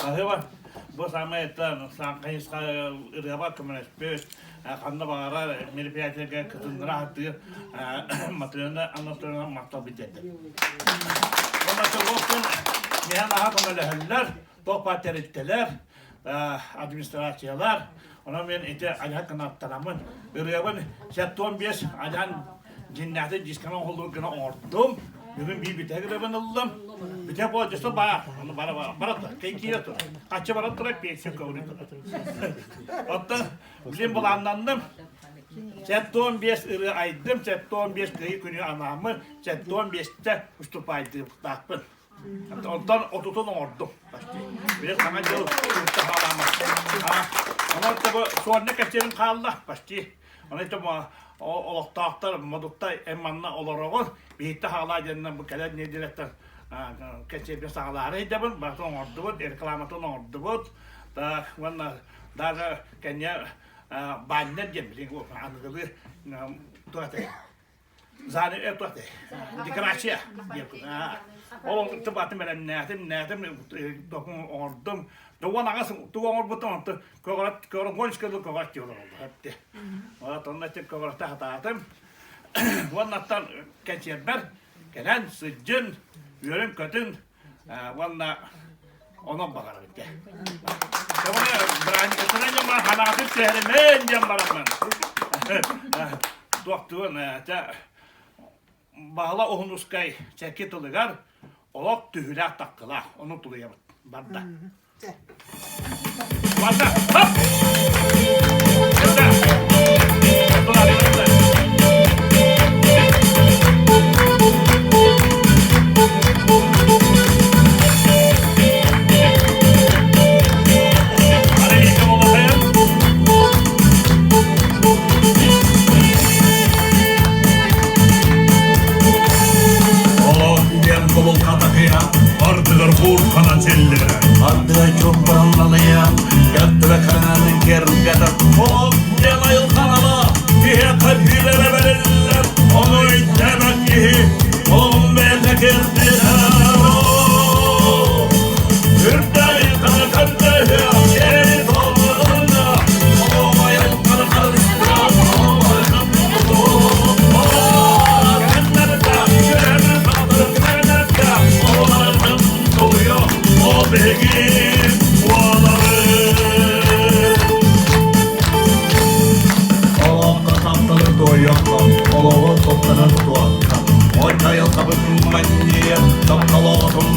Баһыыба. Бу самай это хайысха ырыаба көмөлөспүт, ханна баҕарар мероприятиега кытыннара сатыыр Матрена Анатольевна махтал билдэрдэ. Уонна чолуоктун миһэн аха көмөлөһөллөр, туох баар тэрилтэлэр, администрациялар. Онон мен ити адьаһан кынаттанаммын, ырыабын 75 адьаһан дьиннээхтик дисканы оҥоһуллубут гына оҥордум. Бүгүн биир бүтэһик ырыабын ыллым. Бүтэһик буола дьэ баар. Ону бара бара бара тур. Кей киирэ тур. Хаччы баран турар, пенсия көҕүлүү турар. Оттон билин былааннанным. 75 ырыа айдым, 75 кыайыы күнү анааммын, 75-тэ уступаайдыахтаахпын. Онтон отутун оҥордум почти. Били саҥа дьыл кытта хаалааммат. Онон бу суонна кэпсиэрим хаалла почти. Онон олохтоохтор модукта эн манна олороҕун, биһиттэ хаалаа диэннэн бу кэлэр нэдиэлэттэн кэнсиэрбин саҕалаары сылдьабын, барытын оҥордубут, рекламатын оҥордубут. Так, уонна даже кэнньэ баннер диэн билигин аныгылыы туох этэй Заны туох декорация диэн Ол батын бэлэмнээтим, нээтим, оҥордум. Уон аҕыс тугу оҥорбутум, онтон көҕөрөт, көҕөрөт көҕөрөт диэн олороллор. Вот онно көҕөрөтө хатаатым. Уоннаттан кэнсиэрбэр кэлэн сылдьын, үөрүн-көтүн уонна онон баҕарабын дьэ. Көмөнө бырааһынньыкытынан дьон бар ханаатын түһэримэн диэн бараммын. Туохтуун чэ Баһыла Уһунускай чэки тылыгар олох түһүлээх таккылаах ону тулуйабыт барда. Барда. Хоп! Олох диэн кубулҕата кыйа, ардыгар буурханан силлирэ. Ардыга чуоппаран налыйа, кэттибэ хараҥаны кэргэтэр. Олох диэн айылҕанала, киһиэхэ билэрэ бэриллэр, ону өйдөөбөт киһи, олоҕун бэйэтэ киртитэр. Үрдэ айылҕаны көрдөһүө, сиэри толорунна, олох айылҕаны харыстыа, Олоххо тапталы туойуохха, олоҕу таптанан туохха. Ой айылҕабыт манньыйа, таптал оҕотун